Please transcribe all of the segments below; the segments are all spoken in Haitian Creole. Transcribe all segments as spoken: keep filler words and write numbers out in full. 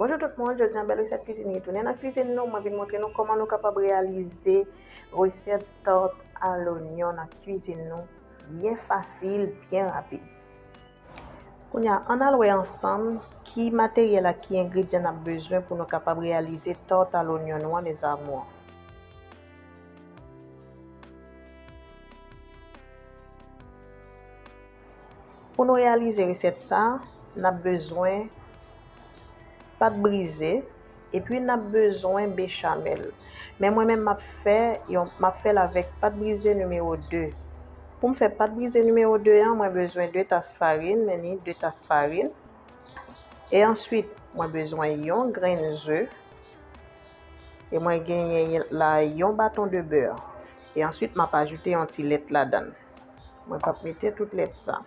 Bonjou tout moun, jodi a bèl resèt kwizin retounen nan kwizin nou. Mwen vin montre nou kòman nou kapab reyalize resèt tòt a lonyon nan kwizin nou. Byen fasil, byen rapid. Kounye a, ann al wè ansanm ki materyèl ak ki engredyan n ap bezwen pou nou kapab reyalize tòt a lonyon nou an, mes amours. Pou nou reyalize resèt sa, n ap bezwen pat brize, epi n ap bezwen bechamel. Men mwen menm, m ap fè yon, m ap fè l avèk pat brize nimewo de. Pou m fè pat brize nimewo de an, mwen bezwen de tas farin, men ni de tas farin. E answit, mwen bezwen yon grenn ze. E mwen genyen la yon baton de bè. E answit, m ap ajoute yon ti lèt ladan l. Mwen p ap mete tout lèt sa.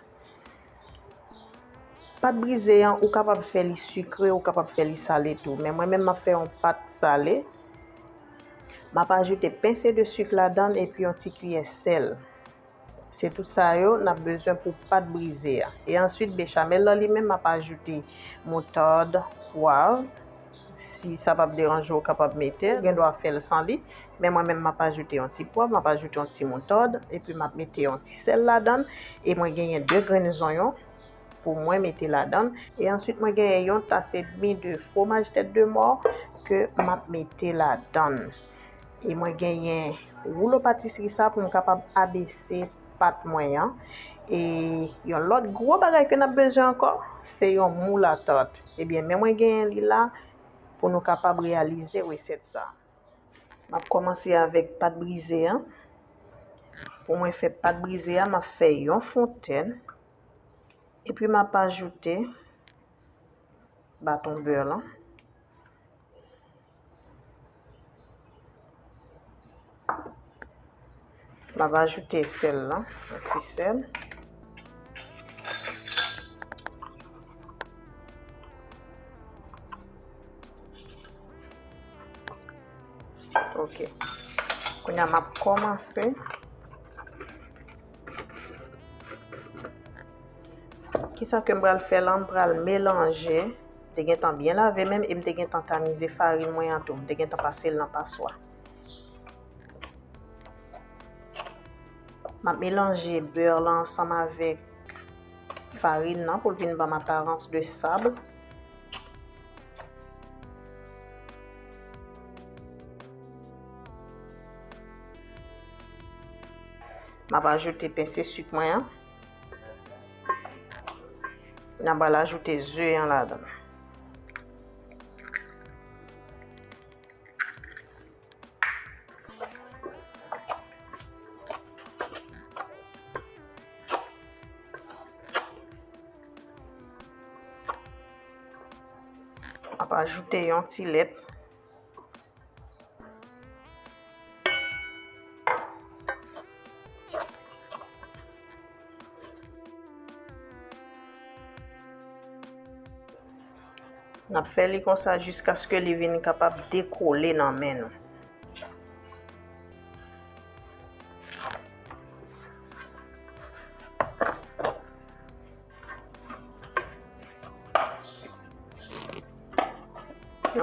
Pat brize an, ou kapab fè li sikre, ou kapab fè li sale tou. Men mwen menm, m ap fè yon pat sale. M ap ajoute pense de sik ladan l epi yon ti kiyè sèl. Se tout sa yo n ap bezwen pou pat brize a. E answit, bechamel lan li menm, m ap ajoute moutad, pwav. Si sa p ap deranje w, ou kapab mete, ou gen dwa fè l san li. Men mwen menm, m ap ajoute yon ti pwav, m ap ajoute yon ti moutad, epi m ap mete yon ti sèl ladan l. E mwen genyen de grenn zonyon pou mwen mete ladan l. E answit, mwen genyen yon tas edmi de fwomaj tèt de mò ke m ap mete ladan l. E mwen genyen woulo patisri sa pou m kapab abese pat mwen an. E yon lòt gwo bagay ke n ap bezwen ankò, se yon moul a tat. Ebyen, men mwen genyen li la pou nou kapab reyalize resèt sa. M ap kòmanse avèk pat brize an. Pou mwen fè pat brize a, m ap fè yon fontèn. Epi m ap ajoute baton bè lan. M ap ajoute sèl lan, yon ti sèl. Ok. Kounye a m ap kòmanse. Kisa ke m pral fè la? M pral melanje. M te gentan byen lave men m e m te gentan tamize farin mwen an tou. M te gentan pase l nan paswa. M ap melanje bè lan ansanm avèk farin nan pou l vin ban m aparans de sab. M ap ajoute pense sik mwen an. N ap pral ajoute ze an ladan l. M ap ajoute yon ti lèt. N ap fè li konsa jiskaske li vin kapab dekole nan men nou.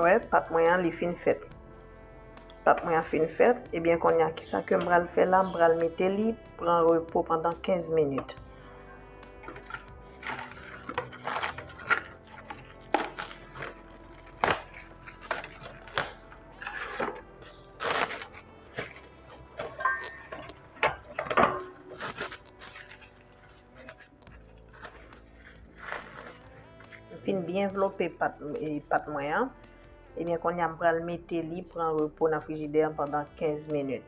Wè, pat mwen an, li fin fèt. Pat mwen an fin fèt. Ebyen, kounye a, kisa ke m pral fè la? M pral mete li pran repo pandan kenz minit. M fin byen vlope pat, e, pat mwen an. Ebyen, kounye a, m pral mete li pran repo nan frijidè an pandan kenz minit.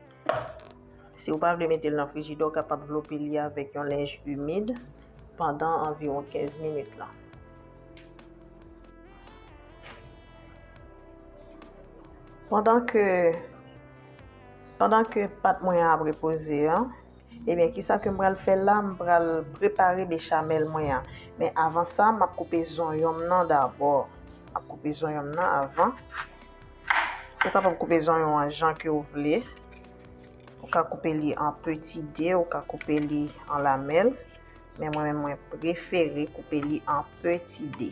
Si w pa vle mete l nan frijidè, w kapab vlope li avèk yon lenj imid pandan anviwon kenz minit la. Pandan ke, pandan ke pat mwen an ap repoze an, ebyen, kisa ke m pral fè la? M pral prepare bechamel mwen an. Men avan sa, m ap koupe zonyon m nan dabò. M ap koupe zonyon m nan avan. Ou kapab koupe zonyon an jan ke w vle. Ou ka koupe li an peti de, ou ka koupe li an lamèl. Men mwen menm, mwen prefere koupe li an peti de.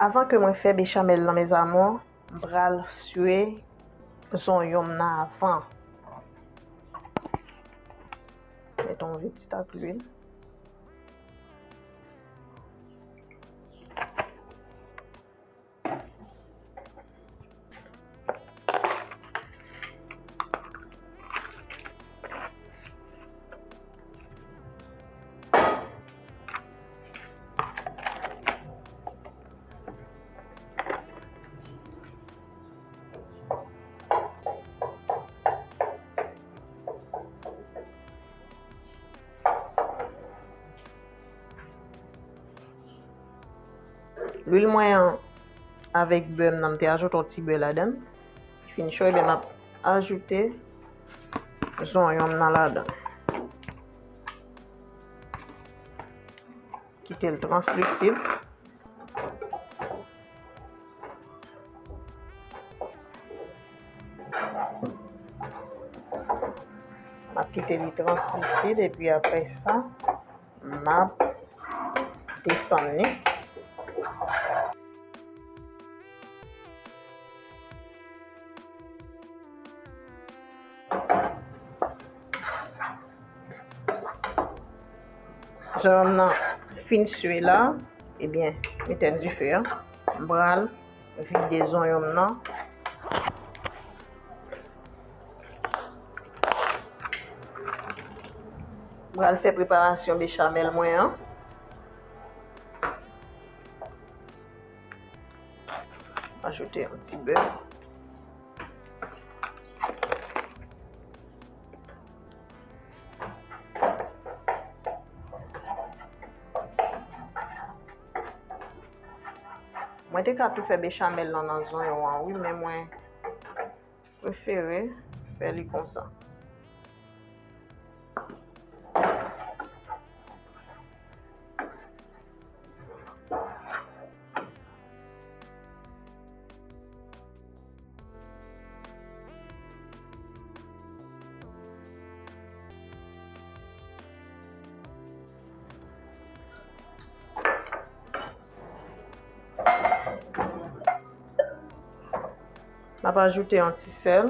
Avan ke mwen fè bechamel lan, mes amours, m pral swe zonyon m nan avan. Mete yon vye ti tak lwil. Lwil mwen an avèk bè m nan, m te ajoute yon ti bè ladan l. Li fin cho, ebyen m ap ajoute zonyon m nan ladan. Kite l translisid. M ap kite li translisid, epi apre sa, m ap desann li. Zonyon m nan fin swe la, ebyen, m etèn dife a. M pral vide zonyon m nan. M pral fè preparasyon bechamel mwen an. Ajoute yon ti bè. Mwen te ka tou fè bechamel lan nan zonyon an, wi, men mwen prefere fè li konsa. M ap ajoute yon ti sèl.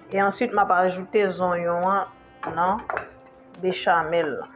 E answit, m ap ajoute zonyon an nan bechamel lan.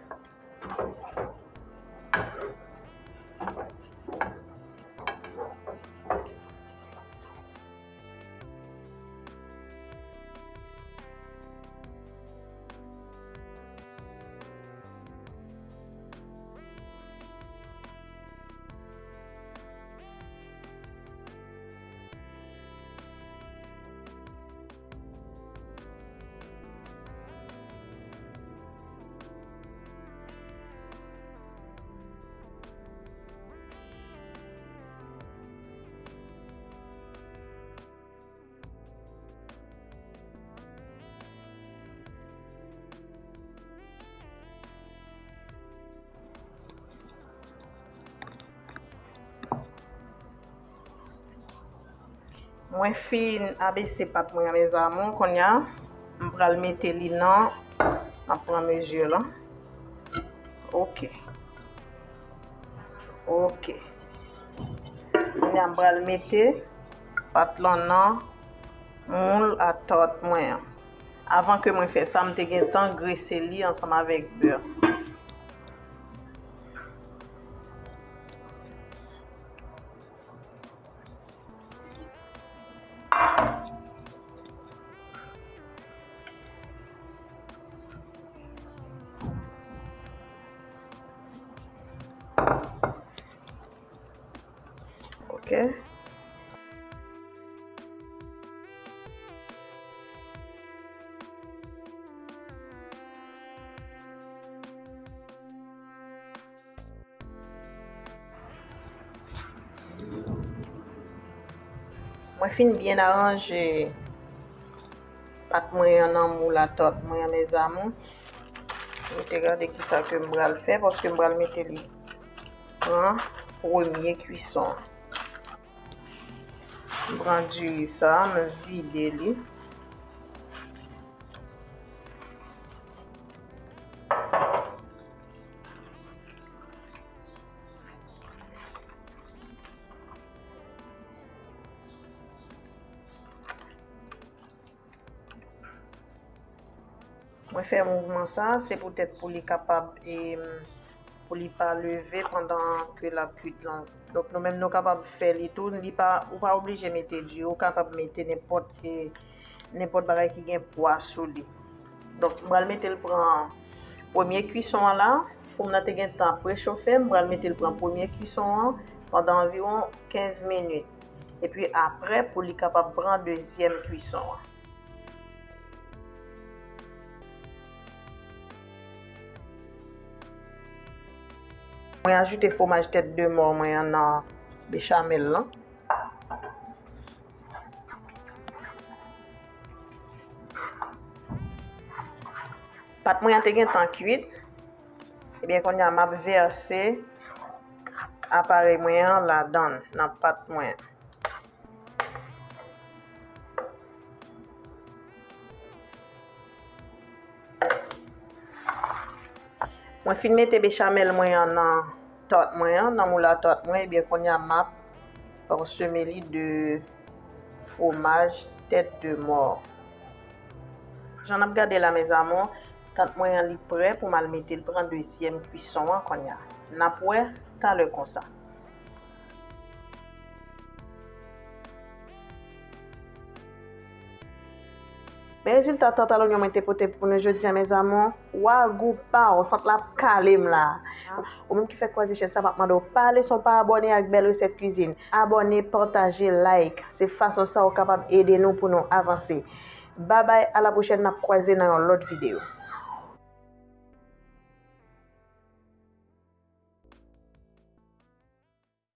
Mwen fin abese pat mwen an, mes amours. Kounye a, m pral mete li nan, m ap pran mezi lan. Ok. Ok. Kounye a, m pral mete pat lan nan moul a tart mwen an. Avan ke mwen fè sa, m te gentan grese li ansanm avèk bè. Ok. Mwen fin byen aranje pat mwen an nan moul a tòt mwen an, mes amours. Nou te gade kisa ke m pral fè, paske m pral mete li pran premye kwison. M pran diri sa, m vide li. Mwen fè mouvman sa, se poutèt pou li kapab, em, pou li pa leve pandan ke l ap kuit lan. Donk, nou menm nou kapab fè li tou, li pa, ou pa oblije mete diri, ou kapab mete nenpòt, e, nenpòt bagay ki gen pwa sou li. Donk, m pral mete l pran premye kwison an la. Fou m nan te gentan prechofe, m pral mete l pran premye kwison an pandan anviwon kenz minit. Epi apre, pou li kapab pran dezyèm kwison an. Mwen ajoute fwomaj tèt de mò mwen an nan bechamèl lan. Pat mwen an te gentan kuit. Ebyen, kounye a, m ap vèse aparèy mwen an ladan l, nan pat mwen. Mwen fin mete bechamèl mwen an nan tòt mwen an, nan moul a tòt mwen, ebyen, kounye a, m ap parseme li de fwomaj tèt de mò. Jan n ap gade la, mes amours, tat mwen an li prè pou m al mete l pran dezyèm kwison an kounye a. N ap wè talè konsa. Men rezilta tat a lonyon mwen te pote pou nou jodi a, mes amours. Wa gou pa w, sant la ap kale m la. Ou menm ki fèk kwaze chèn sa, m ap mande w pa lese w pa abòne ak Bèl Resèt Kwizin. Abòne, pataje, like. Se fason sa w kapab ede nou pou nou avanse. Babay, a la pwochèn, n ap kwaze nan yon lòt videyo.